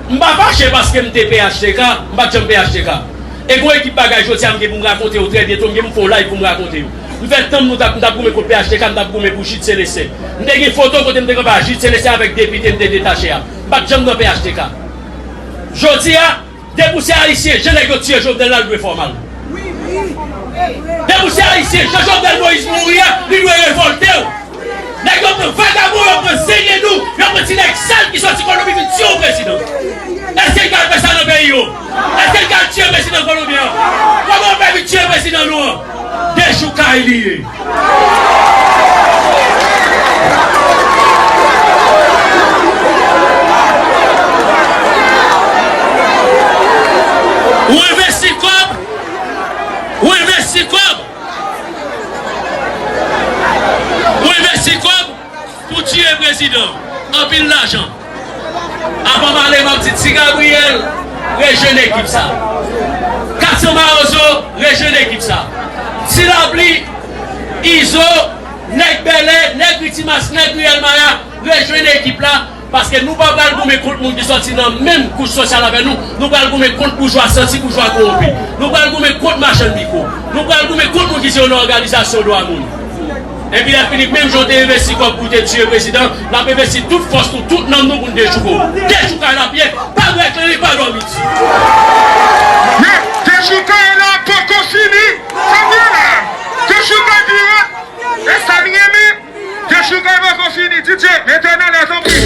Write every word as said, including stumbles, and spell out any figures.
M pa fache paske m te P H T K, m pa t janm P H T K. E gon ekip bagay jodi a m gen pou m rakonte yo trè byento, m gen pou m fè yon live pou m rakonte yo. M fè tan m nou t ap, m t ap goumen kont P H T K, m t ap goumen pou Jude Célestin. M te gen foto kote m te kanpe a Jude Célestin avèk depite m te detache a. M pa t janm nan P H T K. Jodi a, depi w se Ayisyen, jan nèg yo tiye Jovenel la, l dwe fè w mal. Depi w se Ayisyen, jan Jovenel Moïse mouri a, li dwe revòlte w. Nèg yo pran vagabon, yo pran zenglendou, yo pran ti nèg sal ki sòti Kolonbi vin tiye yon prezidan. Èske l ka al fè sa nan peyi yo? Èske l ka al tiye prezidan kolonbyen an? Kòman yo fè vin tiye prezidan nou an? Dechoukay li ye. Ou envesti kòb, ou envesti kòb, ou envesti kòb pou tiye prezidan. Anpil lajan. Avan m ale, m ap di Ti Gabriel, rejwenn ekip sa. Kasan Mawozo, rejwenn ekip sa. Ti Lapli, Izo, nèg Bèlè, nèg Ritimas, nèg Riyèl Maya, rejwenn ekip la, paske nou pa pral goumen kont moun ki sòti nan menm kouch sosyal avè nou, nou pral goumen kont boujwa santi, boujwa kowonpi. Nou pral goumen kont machann mikwo. Nou pral goumen kont moun ki se yon òganizasyon dwa moun. Epi lè fini, menm jan w te envesti kòb pou w te tiye prezidan, n ap envesti tout fòs nou, tout nanm nou pou n dechouk ou. Dechoukay l ap ye, pa bwè kleren, pa dòmi di. Men, dechoukay la poko fini. Sa m ye la. Dechoukay pi rèd. E sa m renmen. Dechoukay poko fini. D J, mete nan lè tanpri.